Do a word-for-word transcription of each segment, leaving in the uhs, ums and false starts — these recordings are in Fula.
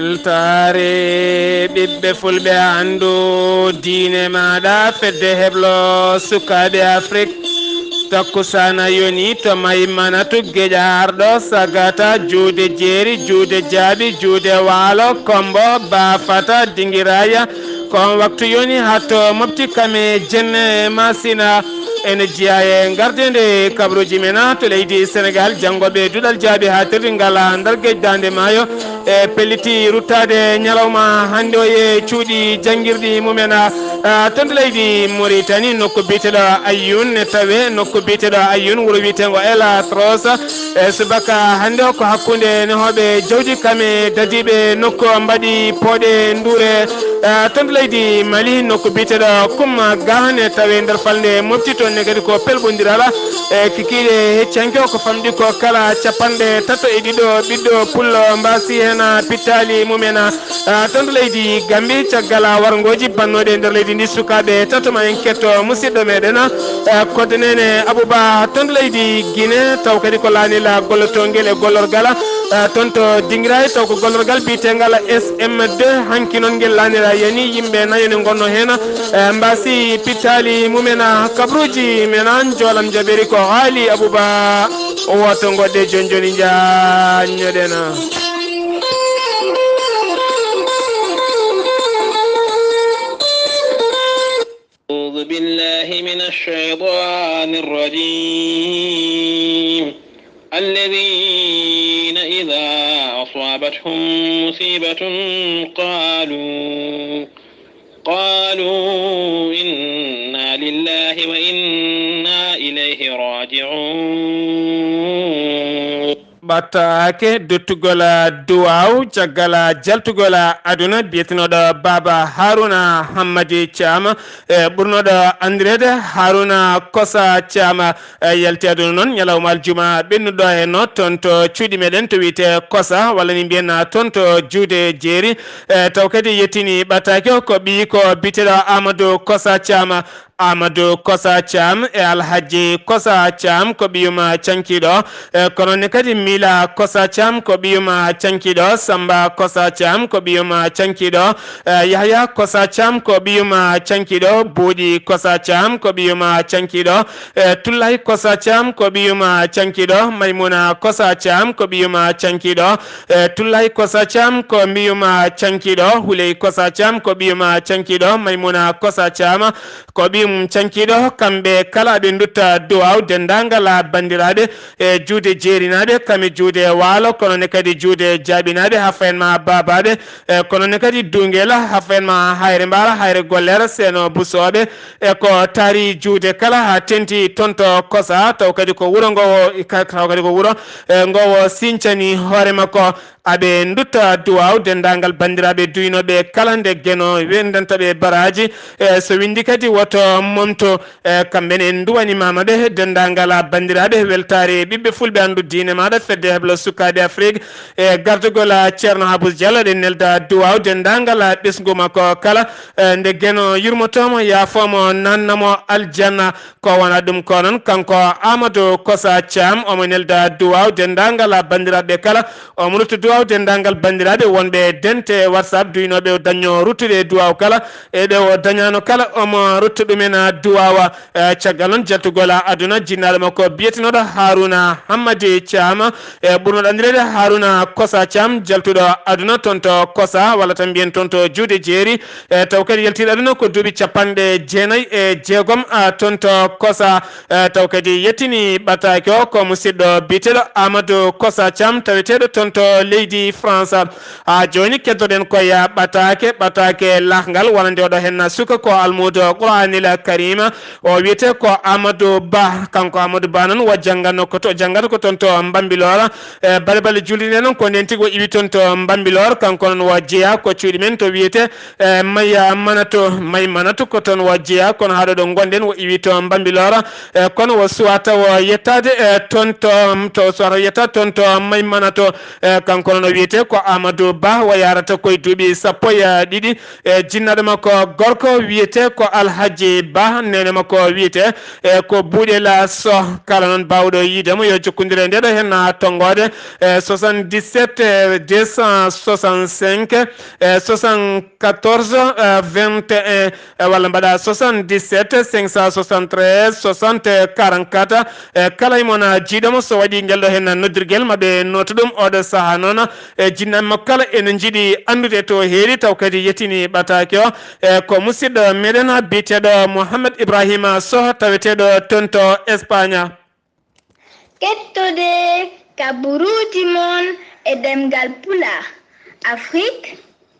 Weltaare ɓiɓɓe fulɓe, anndu diine maaɗa, fedde heblo sukaaɓe Afrik. Takkusaana yoni to Maymanatu, geƴa arɗo, sagata, juude jeeri, juude jaaɓi, juude waalo, kombo, baafata, dingiraya. Ko on waktu yoni haa to mofti kame jenne masina. Ene jeyaa e ngardeende kabaruuji men to leydi Senegaal, janngooɓe duɗal jaaɓi haa teddugal nder geƴ daande maayo. E pelliti ruttaade ñalawma hannde o e cuuɗi janngirɗi mumen, a, a, ton to leydi Mauritanie, nokku biyeteeɗo Ayoune, ne tawe nokku biyeteeɗo Ayoune, wuro wiyeteengo El Atros. E subaka hannde o, ko hakkunde nehooɓe jawdi kame dadiiɓe nokku mbaɗi pooɗe nduure, a, ton to leydi Mali, nokku biyeteeɗo Koumga, ne tawe nder falnde mofti, toon ne kadi ko pelɓondiral. E kikiiɗe heccanke o, ko famɗi ko kala capanɗe tato e ɗiɗo ɓiɗɗo pullo mbaasi heen pittaali mumen, a, ton to leydi Gambi. Caggal warngooji bannooɗe nder leydi ndi, sukaaɓe tato ma en ketto musidɗo meɗen, a, Kodde Neene Abouba ton to leydi Guinée, taw kadi ko laanila gollotongel e gollorgal, a, ton to Dingiray, taw ko gollorgal biyeteengal S M deux, hanki noon ngel laanira yani, yimɓe nayo ne ngonno heen, a, mbaasi pittaali mumen, a, kabaruuji men, an joolam jaɓiri ko haali Abouba. O woto ngoɗɗe jooni jooni, njaññoɗen. أعوذ بالله من الشيطان الرجيم. الذين إذا أصابتهم مصيبة قالوا قالوا إنا لله وإنا إليه راجعون. Ɓataake dottugol duwaaw caggal jaltugol aduna, biyetenooɗo Baaba Haruna Hammadi Caama, e ɓurnooɗo anndireede Haruna Kosa Caama. E yalti aduna noon ñalawma aljuma ɓennuɗo heen o, toon to cuuɗi meɗen to wiyetee Kosa, walla ni mbiyen toon to Juude Jeeri. E taw kadi yettini ɓataake o, ko ɓiyi ko biyeteeɗo Amadou Kosa Caama. Amadou Kosa Caam e Alhaji Kosa Caam ko ɓiyum cankiiɗo. E kono ne kadi Mila Kosa Caam ko ɓiyum cankiiɗo. Samba Kosa Caam ko ɓiyum cankiiɗo. E Yahya Kosa Caam ko ɓiyum cankiiɗo. Buuɗi Kosa Caam ko ɓiyum cankiiɗo. E Tullay Kosa Caam ko ɓiyum cankiiɗo. Maymuna Kosa Caam ko ɓiyum cankiiɗo. E Tullay Kosa Caam ko ɓiyum cankiiɗo. Huley Kosa Caam ko ɓiyum cankiiɗo. Maymuna Kosa Caam ko ɓiyum cankiiɗo. Kamɓe kala ɓe ndutta duwaaw denndaangal banndiraaɓe e juude jeerinaaɓe, kame juude waalo, kono ne kadi juude jaaɓinaaɓe, haa fayen ma baabaaɓe, e kono ne kadi duungel, haa fayen ma Hayre Mbaara, Hayre Golleera, Seeno Busooɓe, e ko taari juude kala haa tenti toon to Kosa, taw kadi ko wuro ngo wo, ka-, taw kadi ko wuro, e, ngo wo sincani hoore makko. Aɓe ndutta duwaaw denndaangal banndiraaɓe duynooɓe kala nde Geno wendanta ɓe baraaji. E, so winndi kadi woto momto. E, kamɓe ne en nduwanimaama ɓe denndaangal banndiraaɓe weltaare ɓiɓɓe fulɓe anndu diine maaɗa fedde heblo sukaaɓe Afrik. E, gardugol Ceerno Habus Diallo ɗen nelda duwaaw denndaangal ɓesngu makko kala. E, nde Geno yurmotoomo, yaafoomo, nannamo aljanna. Ko wona ɗum ko noon, kanko Amadou Kosa Thiam, omo nelda duwaaw denndaangal banndiraaɓe kala. Omo rutta duwaaw denndaangal banndiraaɓe wonɓe dente WhatsApp duynooɓe o dañño ruttude e duwaaw kala. E ɓe o dañaano kala, omo rutta ɗumen duwaawa. E, caggal noon jaltugol aduna, jinnaaɗo makko biyetenooɗo Haruna Hammadi Thiam, e ɓurnooɗo anndireede Haruna Kosa Thiam, jaltuɗo aduna toon to Kosa, walla tan mbiyen toon to Juude Jeeri. E, taw kadi yaltiiɗo aduna ko duuɓi capanɗe jeenayi e jeegom, a, toon to Kosa. E, taw kadi yettini ɓataake o, ko musidɗo biyeteeɗo Amadou Kosa Thiam, taweteeɗo toon to leydi France. Haa jooni keddoɗen ko ya ɓataake, ɓataake lahngal, wonande oɗo henna suka ko almuudo Qur'anil Karima. O wiyetee ko Amadou Ba. Kanko Amadou Ba noon, wo jannganno ko to, janngata ko toon to Mbambilor. E, bale bale julde nde noon, ko ndeen tigi o iwi toon to Mbambilor. Kanko noon wo jeyaa ko cuuɗi men to wiyetee, e, Maya Manato, May Manato ko toon wo jeyaa, kono haa ɗo ɗo ngonɗen wo iwi to Mbambilor. E, kono wo suwaa taw o yettaade, e, toon to, to suwaa taw yettaade toon to May Manato. E, kanko Kono no wiyetee ko Amadou Ba, o yahrata koye duuɓi sappo e ɗiɗi. E jinnaaɗo makko gorko wiyetee ko Alhaji Ba, neene makko wiyetee e ko Buuɗela Soh. Kala noon baawɗo yiide mo, yo jokkondir e ndeeɗo heen tonngoode, e soixante-dix-sept, e deux cent soixante-cinq, e soixante-quatorze, e vingt et un, e walla mbaɗa soixante-dix-sept, cinq cent soixante-treize, soixante, quarante-quatre. E kala e mon, a, jiiɗo mo, so waɗi ngelɗo heen noddirgel, ma ɓe nootu ɗum. Oɗo sahaa noon, e jinnaaɓe makko kala ene njiɗi anndude to heeri, taw kadi yettini ɓataake o. E ko musidɗo meɗen biyeteeɗo Mouhamed Ibrahima Soh, taweteeɗo toon to Espagne. Kettude kabaruuji mon e ɗemngal Pulaar, Afrik,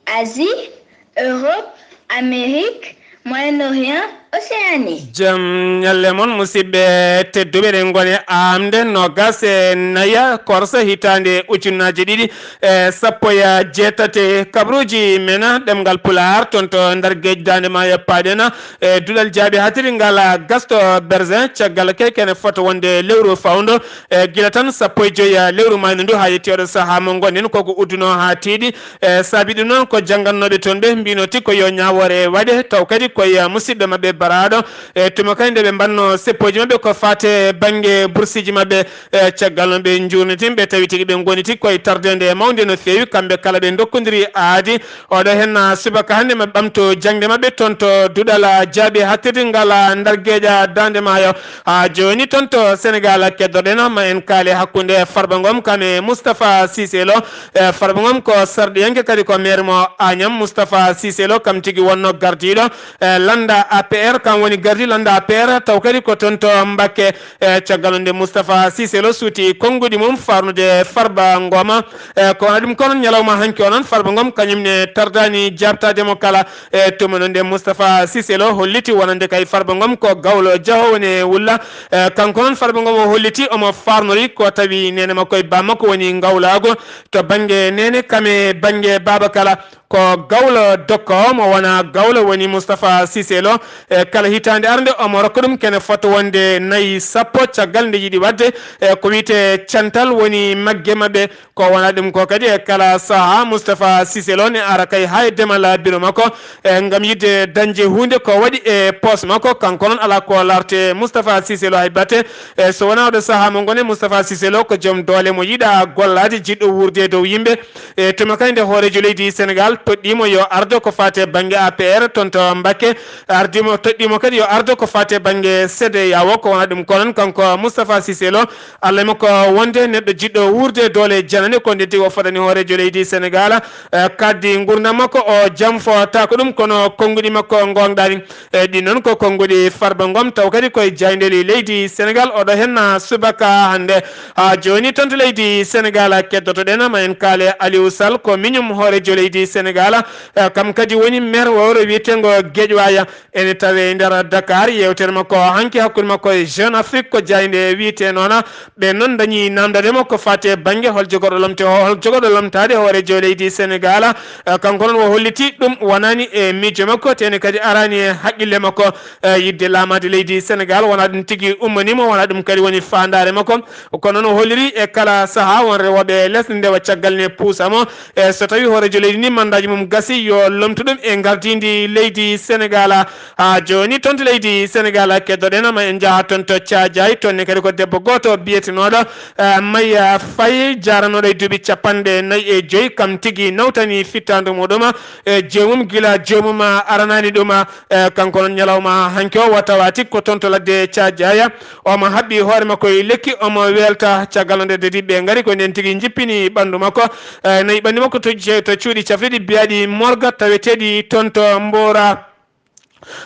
Asie, Europe, Amérique, Moyen-Orient, Océanie. Jam ñalle mon, musidɓe tedduɓe, eɗen ngoni aamde noogaas e nayi koorsa hitaande ujunnaaje ɗiɗi e sappo e jeetati. Kabaruuji men ɗemngal Pulaar toon to nder geej Daande Maayo paaɗen e duɗal jaaɓi haaɗtirgal Gaston Berger. Caggal kay, kene fota wonde lewru fawndo, e gila tan sappo e joy lewru maayndu ndu haa yetti oɗo sahaa mo ngonɗen, koko udduno haa tiiɗi. E saabi ɗum noon ko janngannooɓe toon ɓe mbino tigi ko yo ñaawoore waɗe, taw kadi koye musidɗo maɓɓe baraaɗo. E tuma kadi nde ɓe mbaɗno seppooji maɓɓe ko faate bannge bursiiji maɓɓe, e caggal noon ɓe njuurniti, ɓe tawi tigi ɓe ngoni tigi koye tardende mawnde no feewi. Kamɓe kala ɓe ndokkondiri aadi. Oɗo heen subaka hannde maɓɓe ɓamto jaŋde maɓɓe toon to duɗal jaaɓi haaɗtirgal nder geej Daande Maayo. Haa jooni toon to Senegaal keddoɗen, ma en kaale hakkunde Farba Ngom kam e Moustapha Cissé Lo. E Farba Ngom ko sarɗiyanke kadi ko maire mo Agnam. Moustapha Cissé Lo kam tigi wonno gardiiɗo, e lannda A P R, kam woni gardi lannda A P R, taw kadi ko toon to Mbakke. E caggal nde Moustapha Cissé Lo suuti konnguɗi mum farnude Farba Ngom, e ko wona ɗum kono ñalawma hanki o noon, Farba Ngom kañum ne tardani jaabtaade mo kala. E tuma noon nde Moustapha Cissé Lo holliti wonande kay Farba Ngom ko gawlo jaho woni e wulla. E kanko noon Farba Ngom o holliti omo farnori ko tawi neene makko e baa makko woni ngawlaago to bannge neene kam e bannge baaba kala. Ko gawlo dokka o, mo wona gawlo woni Moustapha Cissé Lo. E kala hitaande arnde omo rokka ɗum kene fota wonde nayi sappo caggal nde yiɗi waɗde. E ko wiyetee cantal woni magge maɓɓe. Ko wona ɗum ko kadi e kala sahaa Moustapha Cissé Lo ne ara kay haa e demal biro makko, e ngam yiɗde dañde huunde ko waɗi e poos makko. Kanko noon alaa ko laarte Moustapha Cissé Lo hay batte. E so wonaa oɗo sahaa mo ngoni, Moustapha Cissé Lo ko joom doole mo yiɗa gollaade, jiɗɗo wuurde e dow yimɓe. E tuma kay nde hooreejo leydi Senegaal toɗɗii mo yo ardo ko faate bannge A P R toon to Mbakke, ardii mo, toɗɗii mo kadi yo ardo ko faate bannge C E D E A O. Ko wona ɗum ko noon kanko Moustapha Cissé Lo, Allah e makko wonde neɗɗo jiɗɗo wuurde doole janane, ko ndeen tigi o fotani hooreejo leydi Senegaal. E kadi nguurndam makko o jam fota ko ɗum, kono konnguɗi makko ngoongɗaani. E ɗin noon ko konnguɗi Farba Ngom, taw kadi koye jaayndeeli leydi Senegaal oɗo heen subaka hannde. Haa jooni toon to leydi Senegaal keddotoɗen, ma en kaale Aliou Sall, ko miñum hooreejo leydi Senegaal. E kam kadi woni maire wowro wiyeteengo Guédiawaye. Ene tawe e nder Dakar. Yeewtere makko hanki hakkunde makko e Jeune Afrique ko jaaynde wiyetee noon. Ɓe noon dañi namdade mo ko faate bannge hol jogorɗo lomte, hol jogorɗo lomtaade hooreejo leydi Senegaal. Eh, kanko noon o holliti ɗum wonaani e miijo makko, tee ne kadi araani e haqqille makko. Eh, yiɗde laamaade leydi Senegaal wonaa ɗum tigi ummanii mo, wonaa ɗum kadi woni faandaare makko. Kono noon o holliri e kala sahaa won rewooɓe lesɗe ndewa caggal ne puusa mo. E so tawii hooreejo leydi ni mandaaji mum gasi, yo lomtu ɗum e ngardiindi leydi Senegaal. Haa jooni toon to leydi Senegaal keddoɗen, ma en njaha toon to Caajaay, toon ne kadi ko debbo gooto biyetenooɗo, eh, Maya Faye, jaaranooɗo e duuɓi capanɗe nayi e joy, kam tigi nawtani fittaandu muɗum, e joomum gila joomum aranaani ɗum. Eh, kanko noon ñalawma hanki o, wata wati ko toon to ladde Caajaay, omo haɓɓi hoore makko e lekki, omo welta. Caggal nde dadiiɓe ngari, ko ndeen tigi njippini ɓanndu makko, eh, nayi ɓanndu makko to, to cuuɗi cafriɗi biyaɗi morga taweteeɗi toon to Mboora.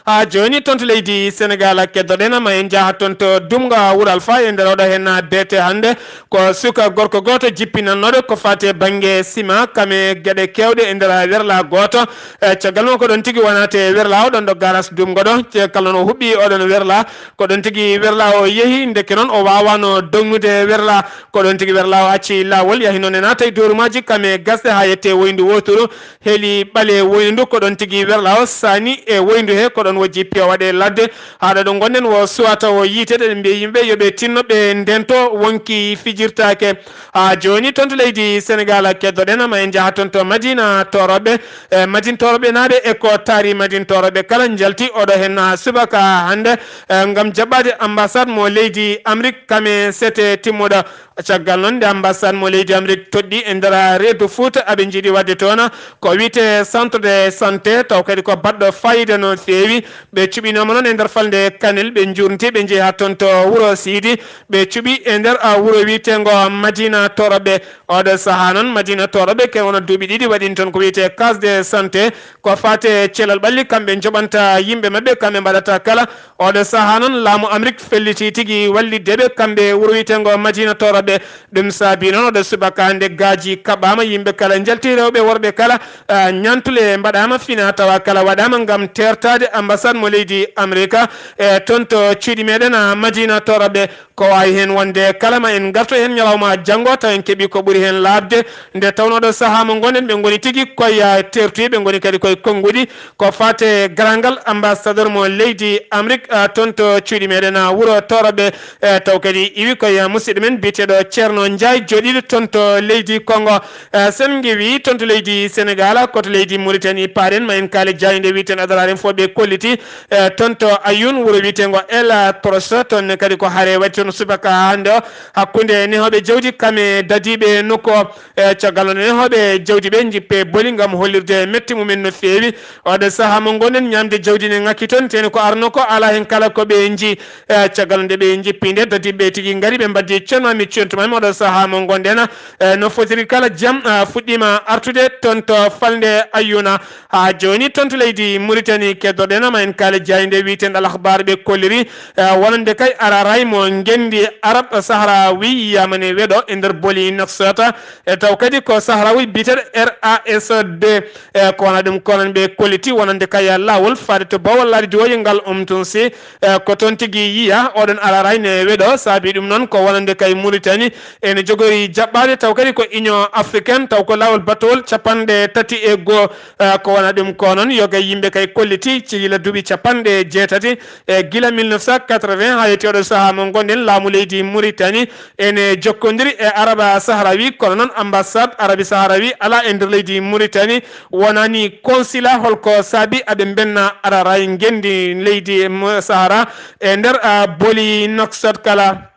Haa jooni toon to leydi Senegaal keddoɗen, ma en njaha toon to Dumga Wuro Alfa e nder oɗo heen beete hannde. Ko suka gorko gooto jippinannooɗo ko faate bannge sima, kame geɗe keewɗe e nder werla gooto. E caggal mum ko ɗoon tigi wonate werla o ɗoon ɗo garas Dumga ɗo. Ce-, kala no huɓɓi oɗon werla, ko ɗoon tigi werla o yehi, ndeke noon o waawano dognude werla. Ko ɗoon tigi werla o acci laawol, yahi noon e naata e doorumaji kame gasɗe haa yette woyndu wooturu. Heli ɓale woyndu ndu, ko ɗoon tigi werla o saani e woyndu he. ko ɗon wojji piyo waɗe ladde. Haa ɗo ɗo ngonɗen wo suwata wo yiitede, ɗen mbiye yimɓe yo ɓe tinno ɓe ndento wonki fijirtaake. Haa jooni toon to leydi Senegal keddoɗen, ma en njaha toon to Madina Toroɓe. E, Madina Toroɓe naaɓe e ko taari Madina Toroɓe kala njalti oɗo heen, haa subaka hannde, e, ngam jaɓɓaade ambassade mo leydi Amérique kame sete timmuɗo. Caggal noon nde ambassade mo leydi Amérique toɗɗi e nder reedu Fuuta, aɓe njiɗi waɗde toon ko wiyetee centre de santé, taw kadi ko baɗɗo faayiida no feewi. Ɓe cuɓinooma noon e nder falnde Kanel, ɓe njuurnti, ɓe njehi haa toon to wuro Siidi, ɓe cuɓi e nder, a, wuro wiyeteengo Madina Toroɓe. Oɗo sahaa noon Madina Toroɓe, ke wona duuɓi ɗiɗi waɗi toon ko wiyetee case de santé, ko faate cellal ɓalli, kamɓe njoɓanta yimɓe maɓɓe, kamɓe mbaɗata kala. Oɗo sahaa noon laamu Amérique felliti tigi wallitde ɓe, kamɓe wuro wiyeteengo Madina Toroɓe. Ɗum saabi noon oɗo subaka hannde gaaji kaɓaama, yimɓe kala njalti, rewɓe, worɓe kala, ah, ñantule mbaɗaama, fina tawa kala waɗaama ngam teertaade ambassade mo leydi Amérique, e, toon to cuuɗi meɗen, ah, Madina Toroɓe. Ko waawi heen wonde kala, ma en ngarto heen ñalawma janngo, taw en keɓi ko ɓuri heen laaɓde. Nde tawnoo ɗo sahaa mo ngonɗen, ɓe ngoni tigi koye, ah, teertuye, ɓe ngoni kadi koye konnguɗi. Ko faate garangal ambassadeur mo leydi Amérique, ah, toon to cuuɗi meɗen, ah, wuro Toroɓe, e, taw kadi iwi koye, ah, musidɗo men biyeteeɗo Ceerno Njaay, jooɗiiɗo toon to leydi Konngo. E, sen ngewi toon to leydi Senegal, ko to leydi Mauritanie paaɗen, ma en kaale jaaynde wiyeten Adaraaren fof ɓe kolliti, e, toon to Ayoun, wuro wiyeteengo El Toroso, toon ne kadi ko hare waɗi toon subaka hannde o, hakkunde nehooɓe jawdi kame dadiiɓe nokku o. E, caggal nde nehooɓe jawdi ɓe njippe boli ngam hollirde metti mumen no feewi. Oɗo sahaa mo ngonɗen, ñaamde jawdi ne ŋakki toon, teni ko arno ko alaa heen kala ko ɓe nji. E, caggal nde ɓe njippi nde, dadiiɓe tigi ngari, ɓe mbaddi cenno mi centuma mi oɗo sahaa mo ngonɗen. E, no fotiri kala jam, a, fuɗɗiima artude toon to falnde Ayouna. Haa jooni toon to leydi Mauritanie keddoɗen, ma en kaale jaaynde wiyeten Al Akhbar ɓe kolliri, e, wonande kay araray mo ngenndi Arab Sahrawi yiyaama ne weɗo e nder boli Nouakchott. E, taw kadi ko Sahrawi biyeteeɗo R A S D. E, ko wona ɗum ko noon ɓe kolliti wonande kay laawol faade to Bawol laaɗi diwooje ngal Omtunsi. E, ko toon tigi yiya oɗon araray ne weɗo, saabi ɗum noon ko wonande kay Mauritanie ene jogori jaɓɓaade, taw kadi ko Union Africaine, taw ko laawol batowol capanɗe tati e goo. E, ko wona ɗum ko noon, yoga yimɓe kay kolliti gila duuɓi capanɗe jeetati, e, gila mille neuf cent quatre-vingts haa yetti oɗo sahaa mo ngonɗen, laamu leydi Mauritanie ene jokkondiri e Araba Sahrawi, kono noon ambassade Arabi Sahrawi alaa e nder leydi Mauritanie, wonani consulat. Holko saabi aɓe mbenna araray ngenndi leydi Mo-, Sahara e nder, a, boli Nouakchott kala?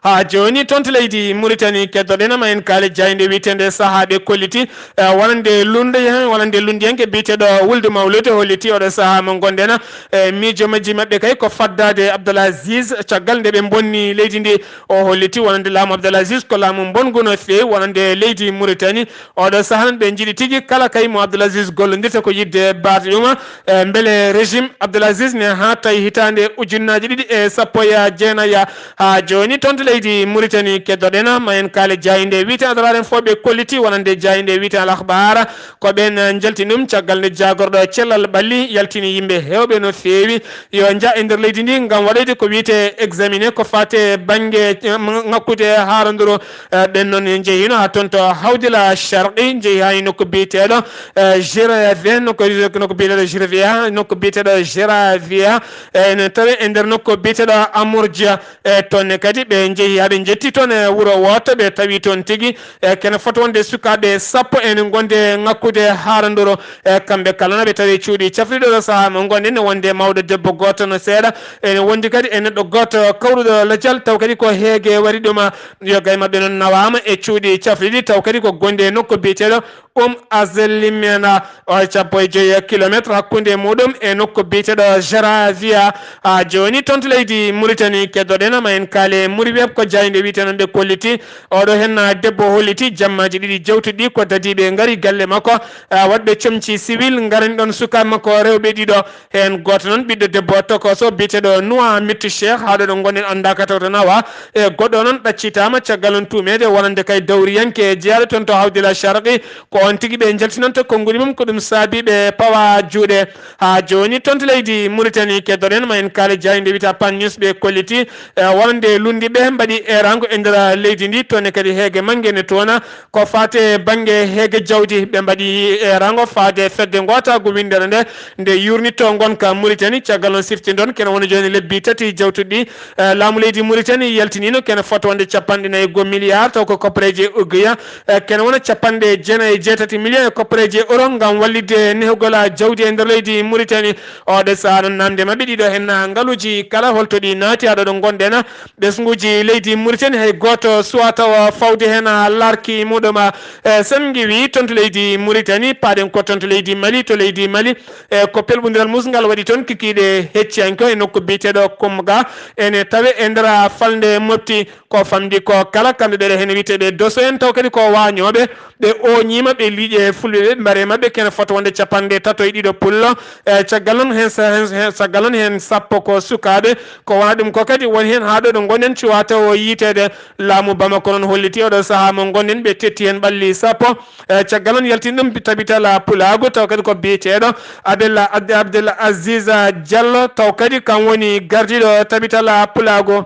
Haa jooni toon to leydi Mauritanie keddoɗen, ma en kaale jaaynde wiyeteende sahaa ɓe kolliti, e, wonande lunnde, wonande lunndiyanke biyeteeɗo Wuldu Mawlude holliti oɗo sahaa mo ngonɗen, e, miijo majji maɓɓe kay ko faddaade Abdoul Aziz caggal nde ɓe mbonni leydi ndi. O holliti wonande laamu Abdoul Aziz ko laamu mbonngu no feewi wonande leydi Mauritanie. Oɗo sahaa noon ɓe njiɗi tigi kala kay mo Abdoul Aziz gollondirta ko yiɗde baarde ɗum, e, mbele régime Abdoul Aziz ne haa tawi hitaande ujunnaaji ɗiɗi e sappo e jeenayi. Haa jooni toon to leydi Mauritanie keddoɗen, ma en kaale jaaynde wiyete Adraaren fof ɓe kolliti wonande jaaynde wiyete Al Akhbar. Ko ɓeen, eh, njalti ɗum caggal nde jaagorɗo cellal ɓalli yaltini yimɓe heewɓe no feewi yo njah e nder leydi ndi ngam waɗoyde ko wiyete examine ko faate bannge, eh, ŋakkude haaranduru. Eh, ɓeen noon njehino haa toon to Hawdila Sharqi, njehi haa e nokku biyeteeɗo, eh, Jeravia, nokku, nokku biyeteeɗo Jeravia, nokku biyeteeɗo Jeravia, eh, ene tawe e nder nokku biyeteeɗo Amordia. E toon ne kadi ɓe njehi haa ɓe njetti toon e wuro wooto, ɓe tawi toon tigi e kene foti wonde sukaaɓe sappo ene ngonde ŋakkude haaranduru. E kamɓe kala na ɓe tawi cuuɗi cafriɗi ɗo sahaa mo ngonɗen ne wonde mawɗo debbo gooto no seeɗa. Ene wondi kadi e neɗɗo gooto kawruɗo lajal, taw kadi ko heege waɗi ɗum. Yoga e maɓɓe noon nawaama e cuuɗi cafriɗi, taw kadi ko gonɗi e nokku biyeteeɗo Um Azlimena, o cappo e joyi kilometre hakkunde muɗum e nokku biyeteeɗo Jaravia. Haa jooni toon to leydi Mauritanie keddoɗen, ma en kaale Muriweb ko jaaynde wiyete noon ɓe kolliti. Oɗo heen debbo holliti jammaaji ɗiɗi jawtuɗi ko dadiiɓe ngari galle makko, ah, waɗɓe comci civil ngarani ɗoon sukaaɓe makko rewɓe ɗiɗo. Heen gooto noon ɓiɗɗo debbo tokooso biyeteeɗo Noa Mittu Cheikh, haa ɗo ɗo ngonɗen anndaaka taw to nawa. E goɗɗo noon ɗaccitaama caggal noon tuumeede wonande kay dawriyanke jeyaaɗo toon to Hawdila Sharqi. Ko oon tigi ɓe njaltinanta konnguɗi mum, ko ɗum saabi ɓe pawa juuɗe. Haa jooni toon to leydi Mauritanie keddoɗen, ma en kaale jaaynde wiyete Pan News ɓe kolliti, e, wonande lunndiɓe ɓe mbaɗi eeraango e nder leydi ndi, toon ne kadi heege mannge ne toona ko faati e bannge heege jawdi. Ɓe mbaɗi eeraango faade fedde ngootaagu winndere nde, nde yuurnitoo ngonka Muritani. Caggal noon siftinɗon kene wona jooni lebbi tati jawtuɗi ɗi, eh, laamu leydi Muritani yaltiniino kene fota wonde capanɗe nayi e goo miliyaar taw ko koppareeji e ugiya, eh, kene wona capanɗe jeenayi e jeetati miliyon e koppareeji e euro ngam wallitde nehugol jawdi e nder leydi Muritani. Oɗo sahaa noon namde maɓɓe ɗiɗo heen ngaluuji kala holto ɗi naati haa ɗo ɗo ngonɗen. Ɓesnguuji leydi Muritani hay gooto suwaa tawa fawde heen larki muɗum. E, sen ngiwii toon to leydi Muritani, paaɗen ko toon to leydi Mali. To leydi Mali, e, ko pelɓundiral musngal waɗi toon kikiiɗe hecciyanke e nokku biyeteeɗo Kumga, ene tawe e nder falnde Mopti. Ko famɗi ko kala kamɓe ɓeɗe heen wiyeteeɓe Doso en, taw kadi ko waañooɓe, ɓe ooñiima, ɓe liiƴe fulɓe ɓe, mbaare maɓɓe kene fota wonde capanɗe tato e ɗiɗo pullo. E, caggal noon heen sa-, heen, heen, caggal noon heen sappo ko sukaaɓe, ko wona ɗum ko kadi woni heen haa ɗo ɗo ngonɗen cuwaa taw o yiiteede. Laamu Bamako noon holliti oɗo sahaa mo ngonɗen ɓe tetti heen ɓalli sappo. E, caggal noon yaltini ɗum tabital pulaagu taw kadi ko biyeteeɗo Abdel, Abdel, Abdel Aziz Diallo taw kadi kam woni gardiiɗo tabital pulaagu.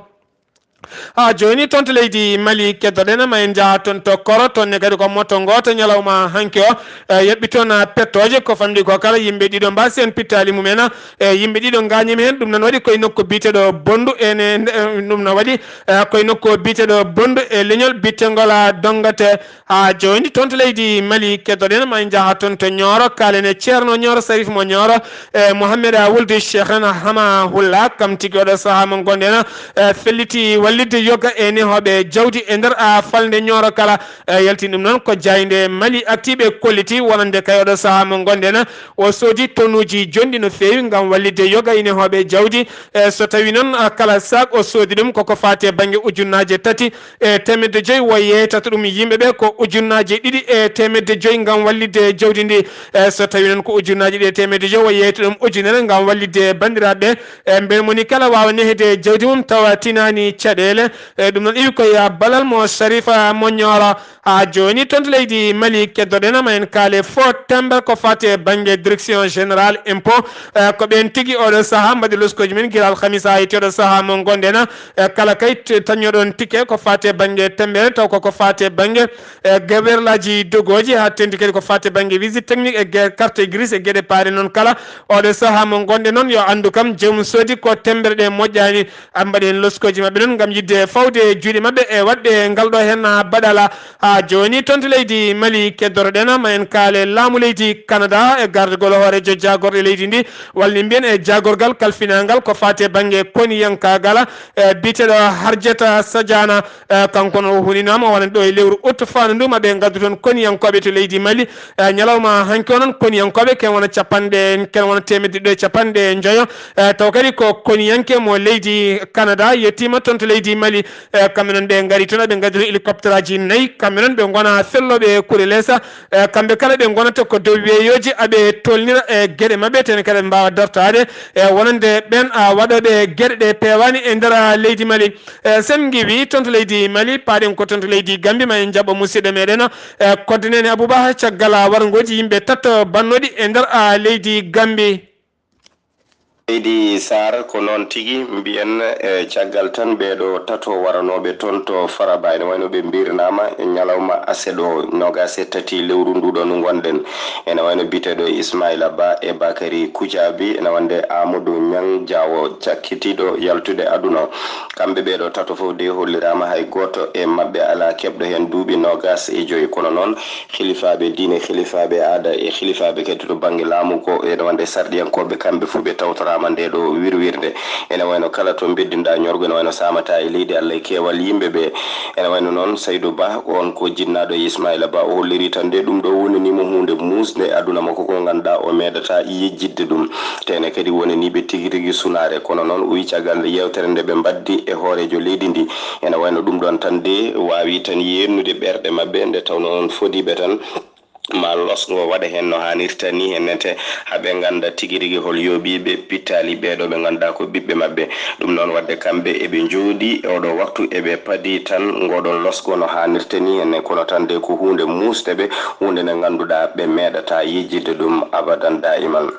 Haa jooni toon to leydi Mali keddoɗen ma en njaha toon to Koro, toon ne kadi ko moto ngooto ñalawma hanki o, e, yoɓɓi toon, a, pettooje ko famɗi ko kala yimɓe ɗiɗo mbaasi heen pittaali mumen, e, yimɓe ɗiɗo ngaañiima heen. Ɗum noon waɗi koye nokku biyeteeɗo Bonndu ene, e, ɗum no waɗi, e, koye nokku biyeteeɗo Bonndu e leñol biyeteengol, a, Dongate. Haa jooni toon to leydi Mali keddoɗen ma en njaha toon to Ñooro, kaalen e Ceerno Ñooro, Sarif mo Ñooro, e Mohammed, a, Wuldu Cheikh en Hama Hulla, kam tigi oɗo sahaa mo ngonɗen, e, felliti wallitde yoga e nehooɓe jawdi e nder, a, falnde Ñooro kala. E, yaltini ɗum noon ko jaaynde Mali Actu ɓe kolliti wonande kay oɗo sahaa mo ngonɗen, o soodi tonuuji jonɗi no feewi ngam wallitde yoga e nehooɓe jawdi. E, so tawii noon, a, kala saak o soodi ɗum koko faati e bannge ujunnaaje tati e teemedde joyi, o yeytata ɗum yimɓe ɓe ko ujunnaaje ɗiɗi e teemedde joyi ngam wallitde jawdi ndi. E, so tawii noon ko ujunnaaje ɗiɗi e teemedde joyi, o yeyta ɗum ujunere ngam wallitde banndiraaɓe ɓe. E, mbele mo ni kala waawa nehde jawdi mum tawa tinaani caɗeele. E, ɗum noon iwi ko ya balal mo Sarifa mo Ñooro. Haa jooni toon to leydi Mali keddoɗen ma en kaale fo tembe ko faati e bannge direction générale impôt. E, ko ɓeen tigi oɗo sahaa mbaɗi loskooji men gila alhamisa haa yetti oɗo sahaa mo ngonɗen. E, kala kay t-, tañoɗon ticket ko faati e bannge tembe taw ko, ko faati e bannge, e, gewerlaaji dogooji haa teeŋti kadi ko faati e bannge visite technique e ge-, carte grise e geɗe paaɗe noon kala. Oɗo sahaa mo ngonɗen noon yo anndu kam jom soodi ko tembe ɗe moƴƴaani. A mbaɗi heen loskooji maɓɓe noon ngam yiɗde fawde juuɗe maɓɓe e waɗde ngal ɗo heen baɗala. Haa jooni toon to leydi Mali keddoroɗen ma en kaale laamu leydi Canada e gardagol hooreejo jaagorɗe leydi ndi, walla mbiyen e jaagorgal kalfinaangal ko faati e bannge koniyankaagal, e biyeteeɗo Harjata Sadiana. E, kanko noon o huninaama wonande ɗo e lewru août faandu ndu maɓe ngaddu toon koniyankooɓe to leydi Mali. E, ñalawma hanki o noon koniyankooɓe ken wona capanɗe, ken wona teemedde ɗiɗi e capanɗe njoyo. E, taw kadi ko koniyanke mo leydi Canada yettiima toon to leydi Mali. E, kamɓe noon ɓe ngari toon, ɓe ngaddi toon hélicoptère aji nayi. Kamɓe noon ɓe ngona fellooɓe kure lesa. E, kamɓe kala ɓe ngonata ko dow weeyooji, aɓe tolnira e geɗe maɓɓe, tene kala ɓe mbaawa dartaade. E, wonande ɓeen, a, waɗooɓe geɗe ɗe peewaani e nder, a, leydi Mali. E, sen ngiwi toon to leydi Mali, paaɗen ko toon to leydi Gambi, ma en njaɓo musidɗo meɗen, e, Kodde Neene Aboubacar caggal, a, warngooji yimɓe tato bannooɗi e nder, a, leydi Gambi. Seydi Saar, ko noon tigi mbiyen, e caggal tan ɓeeɗo tato waranooɓe toon to Faraba, ene wayno ɓe mbirnaama e ñalawma aset o, noogaas e tati lewru ndu ɗo ndu ngonɗen. Ene wayno biyeteeɗo Ismaila Ba e Bakari Kujaabi, ene wonde Amadou Ñang Jaawo, cakkitiiɗo yaltude aduna o. Kamɓe ɓeeɗo tato fof de holliraama hay gooto e maɓɓe alaa keɓɗo heen duuɓi noogaas e joyi. Kono noon, hilifaaɓe diine, hilifaaɓe aada e hilifaaɓe kadi to bannge laamu ko ene wonde sarɗiyankooɓe, kamɓe fof ɓe tawtoraama nde ɗo wirwirnde. Ene wayno kala to mbeddinɗaa ñorgo, ene wayno saamata e leydi Allah e keewal yimɓe ɓe. Ene wayno noon Saydu Ba, on ko jinnaaɗo e Ismaila Ba, o holliri tan nde ɗum ɗo wonaniima huunde muusnde e aduna makko ko ngannduɗaa o meeɗataa yejjitde ɗum. Tene kadi wonaniiɓe tigi rigi sunaare. Kono noon o wiyi caggal nde yeewtere nde ɓe mbaddi e hooreejo leydi ndi, ene wayno ɗum ɗoon tan de waawi tan yeennude ɓerɗe maɓɓe, nde tawnoo noon fodiiɓe tan ma losgo waɗa heen no haanirta ni, hennete haa ɓe ngannda tigi rigi hol yooɓiiɓe pittaali ɓeeɗo ɓe ngannduɗaa ko ɓiɓɓe maɓɓe. Ɗum noon waɗde kamɓe eɓe njooɗii e oɗo waktu eɓe padi tan ngoɗon losgo no haanirta ni, henne kono tan de ko huunde muusde ɓe, huunde nde ngannduɗaa ɓe meeɗataa yejjitde ɗum abadan daiman.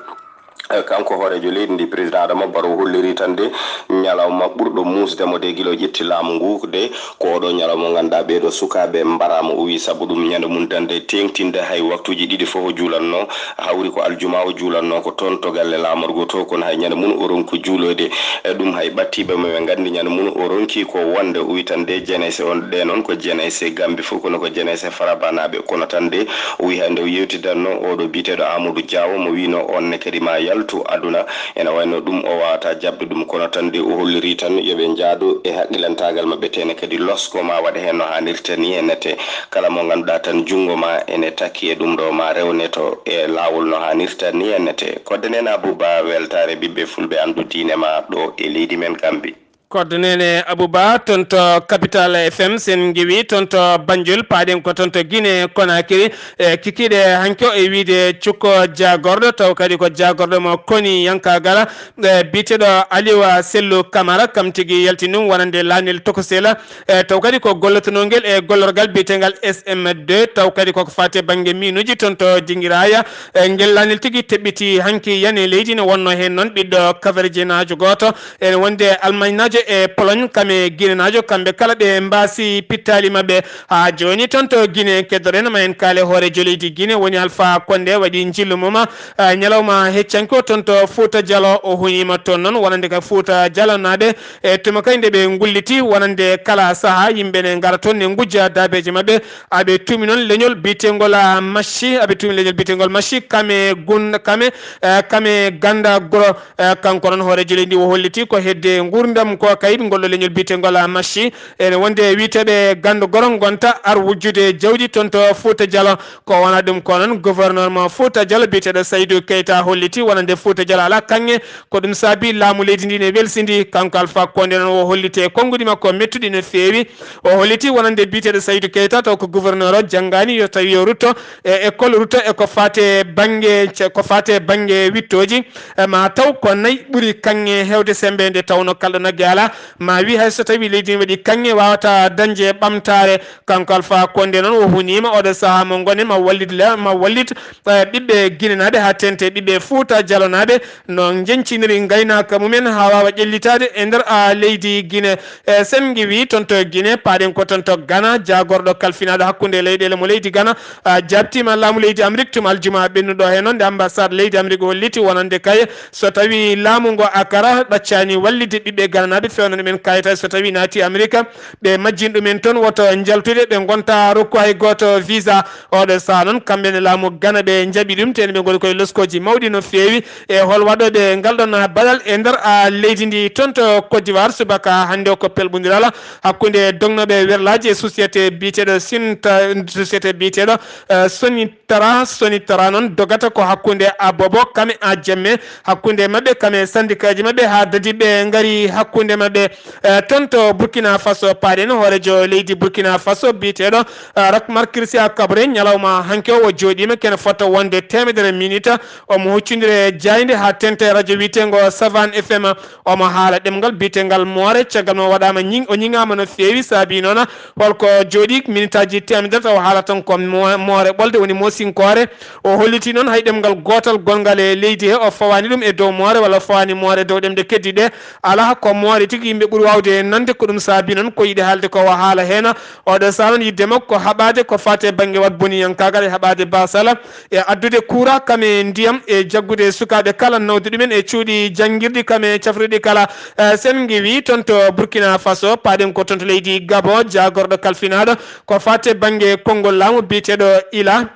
Eh, kanko hooreejo leydi ndi, président Adama Barrow, holliri tan de ñalawma ɓurɗo muusde mo de gila o ƴetti laamu ngu de, ko oɗo ñalawma mo ngannduɗaa ɓeeɗo sukaaɓe mbaraama, o wi sabu ɗum ñande mum tan de teeŋtinde hay waktuuji ɗiɗi fof o juulanno, hawri ko aljuma o juulanno ko toon to galle laamorgo to, kono hay ñande mum o ronku juuloyde. E ɗum hay ɓattiiɓe mo ɓe nganndi ñande mum o ronki ko wonde o wi tan de jenayse on, ɗe noon ko jenayse Gambi fof, kono ko jenayse Farabanaaɓe, kono tan de o wi hannde o yewtidanno oɗo biyeteeɗo Amadou Diawo mo wino on ne kadi ma yaltu aduna. Ene wayno ɗum o wawata jaɓde ɗum, kono tan de o holliri tan yo ɓe njaadu e haqqilantaagal maɓɓe, tene kadi losko ma waɗe heen no haanirta ni e nete. Kala mo ngannduɗaa tan junngo ma ene takki e ɗum ɗo ma rewne to e laawol no haanirta ni e nete. Kodde nene Abouba, weltaare ɓiɓɓe fulɓe anndu diine ma ɗo e leydi men Gambi. Kodde nene Abouba, toon to Capital F M, sen ngewi toon to Banjul, paaɗen ko toon to Guinée Conakry. E kikiiɗe hanki o e wiide cukko jaagorɗo, taw kadi ko jaagorɗo mo koni yankagala, e biyeteeɗo Aliou Sellu Camara, kam tigi yalti ɗum wonande laanel tokosela, e taw kadi ko gollotonongel e gollorgal biyetengal S M deux, taw kadi koko faati e bannge miinuuji toon to Dingiraya. E ngel laanel tigi teɓɓiti hanki yani leydi, ne wonno heen noon ɓiɗɗo Kaverjinaajo gooto, ene wonde Almañnaajo e Pologne, kam e Guinenaajo, kamɓe kala ɓe mbaasi pittaali maɓɓe. Haa jooni toon to Guinée keddoɗen, ma en kaale hooreejo leydi Guinée woni Alpha Condé waɗi njillu mum, ah, ñalawma heccanke o toon to Fuuta Jalo. O huñiima toon noon wonande ka Fuuta Jalonaaɓe e tuma kay nde ɓe ngulliti wonande kala sahaa yimɓe ne ngara toon ne ngujja daabeeje maɓɓe. Aɓe tuumi noon leñol biyeteengol, ah, Macci, aɓe tuumi leñol biyeteengol Macci, kame gun-, kame, eh, kame ganda guro. Eh, kanko noon hooreejo leydi o holliti ko hedde nguurndam ko kayit ngol ɗo leñol biyeteengol, ah, Macci. Ene wonde wiyeteeɓe ganda goro ngonta ar wujjude jawdi toon to Fuuta Jalo. Ko wona ɗum ko noon gouverneur mo Fuuta Jalo biyeteeɗo Saydu Keyta holliti wonande Fuuta Jalo alaa kaŋŋe. Ko ɗum saabi laamu leydi ndi ne welsindi. Kanko Alpha Condé noon o holliti e konnguɗi makko mettuɗi no feewi. O holliti wonande biyeteeɗo Saydu Keyta taw ko gouverneur o janngaani yo tawi o rutto e école, rutto e ko faate bannge, ko faate bannge wittooji. E ma taw ko nayi ɓuri kaŋŋe heewde semmbe nde tawnoo kalɗo nagge alaa. Ma wi hay so tawi leydi ne waɗi kaŋŋe wawata dañde ɓamtaare. Kanko Alpha Condé noon o huniima oɗo sahaa mo ngonen ma wallit la-, ma wallit, eh, ɓiɓɓe Guinenaaɓe haa teeŋti ɓiɓɓe Fuuta Jalonaaɓe no njeñciniri ngaynaaka mumen haa waawa ƴellitaade e nder, ah, leydi Guinée. Eh, sen ngiwi toon to Guinée, paaɗen ko toon to Ghana, jaagorɗo kalfinaaɗo hakkunde leyɗeele mo leydi Ghana, ah, jaabtiima laamu leydi Amérique tuma aljuma ɓennuɗo heen noon nde ambassade leydi Amérique holliti wonande kay so tawi laamu ngo Accra ɗaccani wallitde ɓiɓɓe Gananaaɓe feewna ɗumen kayitaji so tawi naati Amérique, ɓe majjin ɗumen toon woto njaltude, ɓe ngonta rokku hay gooto visa. Oɗo saha noon, kamɓe ne laamu Gana ɓe njaɓi ɗum, teni ɓe ngoni koye loskooji mawɗi no feewi. E hol waɗooɓe ngal ɗon baɗal e nder, a, leydi ndi toon to Côte d'Ivoire? Subaka hannde o ko pelɓondiral hakkunde dognooɓe werlaaji e société biyeteeɗo Sinta, société biyeteeɗo, eh, Sonitara. Sonitara noon dogata ko hakkunde Abobo kame a jemme, hakkunde maɓɓe kame syndicat ji maɓɓe, haa dadi ɓe ngari hakkunde maɓɓe. Eh, toon to Burkina Faso, paaɗen hooreejo leydi Burkina Faso biyeteeɗo, eh, Roch Marc Christian Kaboré, ñalawma hanki o, o jooɗiima kene fota wonde teemedere minute. Omo huccondiri e jaaynde haa teeŋti e rajo wiyeteengo Savane F M. Omo haala ɗemngal biyeteengal Moore. Caggal mum o waɗaama ñiŋ-, o ñiŋaama no feewi. Saabii noon, holko jooɗii minitaaji teemedere tawa o haala tan ko Mo-, Moore ɓolde, woni Moosinkoore. O hollitii noon hay ɗemngal gootal gonngal e leydi he, o fawaani ɗum e dow Moore walla o fawaani Moore e dow ɗemɗe keddiiɗe. Alaa, ko Moore tigi yimɓe ɓuri waawde nande. Ko ɗum saabii noon ko yiɗi haalde ko o haala heen. Oɗo saha noon yiɗde makko ko haɓaade ko faati e bannge waɗ boniyankaagal e haɓaade baasal e addude kuuraa kam e ndiyam e jaggude sukaaɓe kala, nawde ɗumen e cuuɗi janngirɗi kam e cafrirɗi kala. Eh, sen ngiwi toon to Burkina Faso, paaɗen ko toon to leydi Gabon, jaagorɗo kalfinaaɗo ko faati e bannge konngol laamu biyeteeɗo Ila.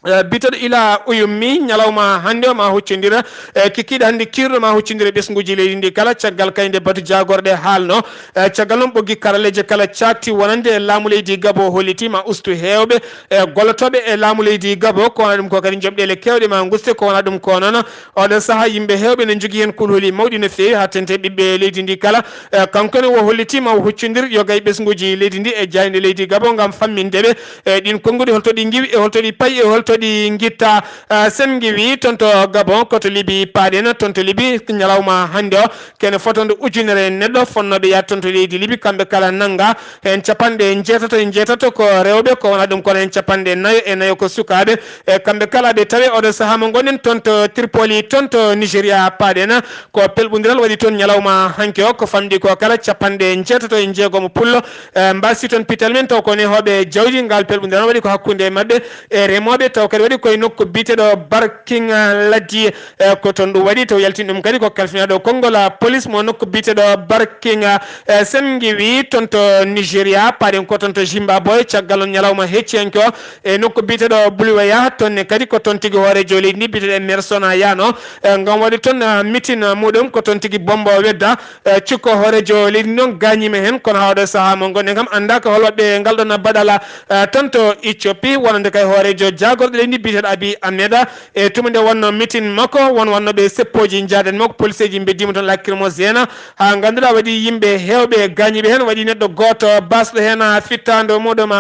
Eh, biyeteeɗo Ila Uyummi, ñalawma hannde o ma huccondira, eh, kikiiɗe hannde kiirɗo ma huccondira ɓesnguuji leydi ndi kala, caggal kay nde batu jaagorɗe haalno. Eh, caggal noon ɓoggi karalleeje kala caakti wonande e laamu leydi Gabon holliti ma ustu heewɓe e gollotooɓe e laamu leydi Gabon, ko wona ɗum ko kadi njoɓɗeele keewɗe ma nguste, ko wona ɗum ko noon oɗo saha yimɓe heewɓe ne njogii heen kulhuli mawɗi no feewi haa teeŋti ɓiɓɓe leydi ndi kala. Eh, kanko ne o holliti ma o huccondir yoga e ɓesnguuji leydi ndi e jaaynde leydi Gabon ngam famminde ɓe, eh, ɗin konnguɗi holto ɗi ngiwi e holto ɗi payi e hol toɗi ngitta. Ah, sen ngiwi toon to Gabon, ko to Libi paaɗen, toon to Libi ñalawma hannde o, kene fotonde ujunere neɗɗo fonnooɓe yaade toon to leydi Libi, kamɓe kala nannga heen capanɗe njeetato e njeetato ko rewɓe, ko wona ɗum kono heen capanɗe nayo e nayo ko sukaaɓe. E kamɓe kala ɓe tawi oɗo sahaa mo ngonɗen toon to Tripoli, toon to Nigeria paaɗen, ko pelɓundiral waɗi toon ñalawma hanki o, ko famɗi ko kala capanɗe njeetato e njeegomo pullo. E mbasi toon pital men taw ko nehooɓe jawdi, ngal pelɓundiral waɗi ko hakkunde maɓɓe e remooɓe, taw kadi waɗi koye nokku biyeteeɗo Barking, eh, Laddi, eh, ko toon ɗum waɗi, taw yaltin ɗum kadi ko kalfinaɗo konngol, ah, police mo nokku biyeteeɗo Barking, eh, sen ngiwi toon to Nigeria, paaɗen ko toon to Zimbabwe, caggal noon ñalawma hecciyanke o e nokku biyeteeɗo Buluweya, toon ne kadi ko toon tigi hoorejo leydi ndi biyeteeɗo Emerson Yano, eh, ngam waɗi toon, ah, mitin, ah, muɗum ko toon tigi bombo wedda. Eh, cikko hoorejo leydi noon gaañiima heen, kono haa oɗo sahaa mo ngonɗen kam anndaaka hol waɗɓe ngal ɗoon baɗala, eh, toon to Ethiopie, wonande kay hoorejo jaagorɗo leydi ndi biyeteeɗo Abiy Ahmed. E tuma nde wonnoo mitin makko, won wonnooɓe seppooji njaaden makko, poliseeji mbeddiima toon lacrymogène, haa ngannduɗaa waɗi yimɓe heewɓe gaañiiɓe heen, waɗi neɗɗo gooto baasɗo heen fittaandu muɗum.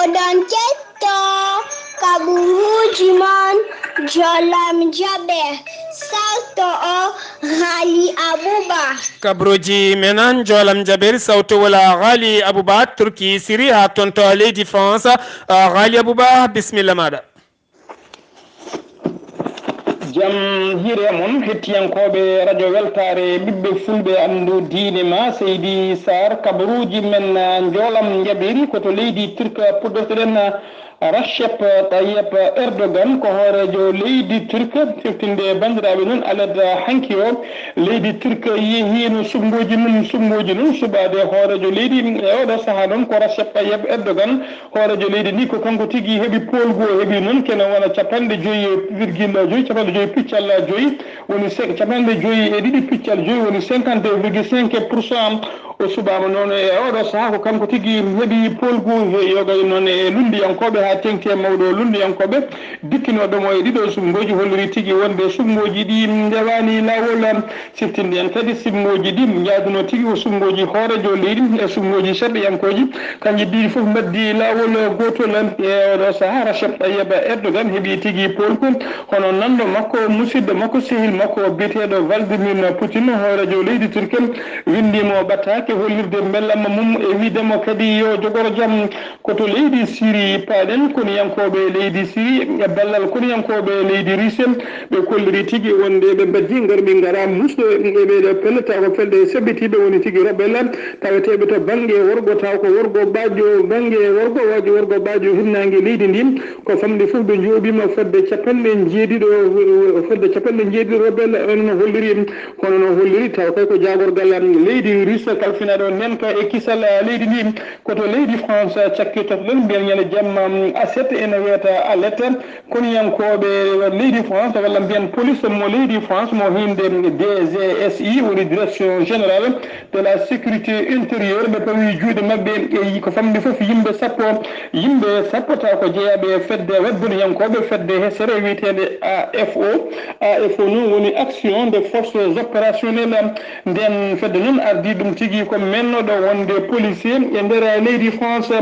Oɗon keɗto kaɓuruuji mon Jolam Jaɓe, sawto o Ghali Abuba. Kaɓuruuji men an Jolam Jaɓe, sawto wala Ghali Abuba, Turki, Siri, haa toon to leydi France. Ah, Ghali Abuba, bisimilla maaɗa. Jam hiire mon, hettiyankooɓe radio weltaare ɓiɓɓe fulɓe anndu diine ma seydi Sarr, kabaruuji men njoolam njaɓiri ko to leydi Turk puɗɗotoɗen. Recep Tayyip Erdogan ko hooreejo leydi Turk, siftinde banndiraaɓe noon alet hanki o leydi Turk yehiino suɓngooji mum, suɓngooji noon suɓaade hooreejo leydi e oɗo sahaa noon ko Recep Tayyip Erdogan. Hooreejo leydi ndi ko kanko tigi heɓi poolgu o heɓi noon kene wona capanɗe joyi e virgule joyi, capanɗe joyi piccal joyi woni capanɗe joyi e ɗiɗi piccal joyi woni cinquante deux virgule cinq pour cent. O suɓaama noon e oɗo sahaa ko kanko tigi heɓi poolgu. Yogay noon e lunndiyankooɓe haa teŋti e mawɗo lunndiyankooɓe dikkinooɗo mo e ɗiɗo suɓngooji holliri tigi wonde suɓngooji ɗi ndewaani laawol. Siftinde en kadi suɓngooji ɗi njaaduno tigi ko suɓngooji hooreejo leydi e suɓngooji sarɗiyankooji, kanji ɗiɗi fof mbaɗdi laawol gootol. E oɗo sahaa Recep Tayyip Erdogan heɓi tigi poolgu, hono nanndo makko, musidɗo makko, sehil makko biyeteeɗo Vladimir Putin, hooreejo leydi Turki, winndii mo ɓataake hollirde mbellamma mum e wiide mo kadi yo jogoro jam. Ko to leydi Siri paaɗen, koniyankooɓe leydi Siri e ballal koniyankooɓe leydi Russe, ɓe kolliri tigi wonde ɓe mbaddi ngarmi ngara musɗo e ɓeeɗo pelle tawa ko pelle saɓɓitiiɓe woni tigi rebelle taweteeɓe to bannge worgo tawa ko worgo ɓaajo bannge worgo waajo worgo ɓaajo hirnaange leydi ndi. Ko famɗi fof ɓe njooɓiima fodde capanɗe njeeɗiɗo, fodde capanɗe njeeɗiɗo rebelle en no holliri. Kono no holliri tawa kay ko jaagorgal leydi Russe kalfinaɗo ndenta e kisal leydi ndi. Ko to leydi France cakkitotoɗen mbiyen ñande jamma aset ene wiyata alet. Koniyankooɓe leydi France walla mbiyen police mo leydi France mo hiinde D G S I woni direction générale de la sécurité intérieure ɓe pawi juuɗe maɓɓe e ko famɗi fof yimɓe sappo. Yimɓe sappo tawa ko jeyaaɓe e fedde waddoniyankooɓe fedde hesere wiyeteende A F O. A F O noon woni action de forces opérationnelles. Nden fedde noon ardii ɗum tigi ko mennoɗo wonde policier e nder leydi France.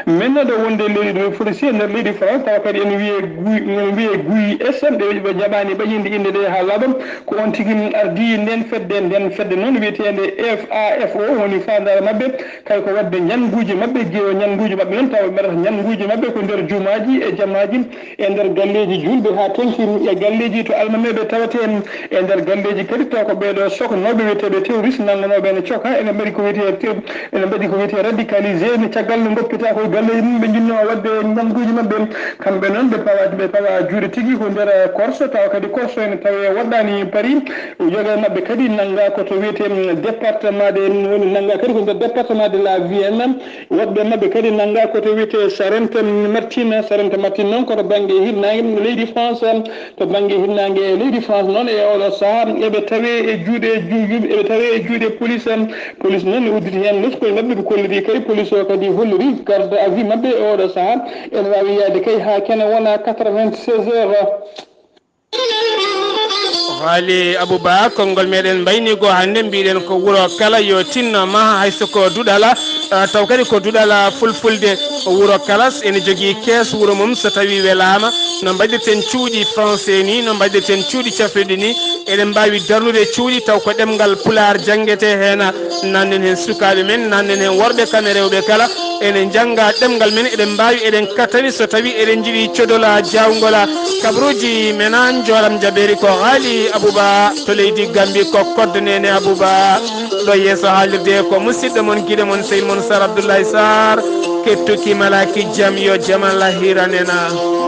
Mennoɗo wonde leydi policier e nder leydi France tawa kadi ene wiye guy ene wiye guy S M ɓe ɓe jaɓani ɓaƴinde innde nde haa laaɓa. Ko on tigi ardii nden fedde. Nden fedde noon wiyeteende F A F O woni faandaare maɓɓe kay ko waɗde ñannguuji maɓɓe. Jeewo ñannguuji maɓɓe noon tawa ɓe mbaɗata ñannguuji maɓɓe ko nder jumaaji e jamaaji, e nder galleeji juulɓe haa teŋti e galleeji to almameeɓe tawetee. E nder galleeji kadi taw ko ɓeeɗo soknooɓe wiyeteeɓe terroriste nannganooɓe ene coka ene mbaɗi ko wiyetee ene mbaɗi ko wiyetee radicalisé. Ene caggal nde ngoppita koye galleeji mum ɓe njinnoo waɗde ñannguuji maɓɓe. Kamɓe noon ɓe pawa ɓe pawa juuɗe tigi ko nder Corse tawa kadi Corse ene tawee woɗɗaani Paris. Yoga e maɓɓe kadi nanngaa ko to wiyetee département de woni nanngaa kadi ko nder département de la Vienne. Woɗɓe maɓɓe kadi nanngaa ko to wiyetee Charente Martine. Charente Martine noon ko to bannge hirnaange leydi France. To bannge hirnaange leydi France noon e oɗo sahaa eɓe tawee e juuɗe eɓe tawee e juuɗe police. Police noon ne udditi heen leskoy maɓɓe ɓe kolliri kay police o kadi holliri garde à vue maɓɓe e oɗo sahaa ene waawi yahde kay haa kene wona quatre-vingt-seize heures. Haali Abouba, konngol meɗen mbayni goo hannde mbiɗen ko wuro kala yo tinno maha hay so ko duɗala. Ah, taw kadi ko duɗal, ah, fulfulde. Wuro kala ene jogii kees wuro mum so tawii welaama. No mbaɗirten cuuɗi français ni, no mbaɗirten cuuɗi cafrirɗi ni, eɗen mbaawi darnude cuuɗi taw ko ɗemngal pulaar janngetee heen. Nannen heen sukaaɓe men, nannen heen worɓe kam e rewɓe kala, ene njannga ɗemngal men, eɗen mbaawi, eɗen katani so tawii eɗen njiɗi codol, ah, jaawngola. Kabaruuji men an, njooɗam jabeeri ko Haali Abuba to leydi Gambi, ko koddo Neene Abuba. Ɗo yeeso haalirde ko musidɗo mon, giɗo mon, sehil mon Sar Abdoulaye Sarr, kettuki malaaki jam, yo jam Allah hiranena.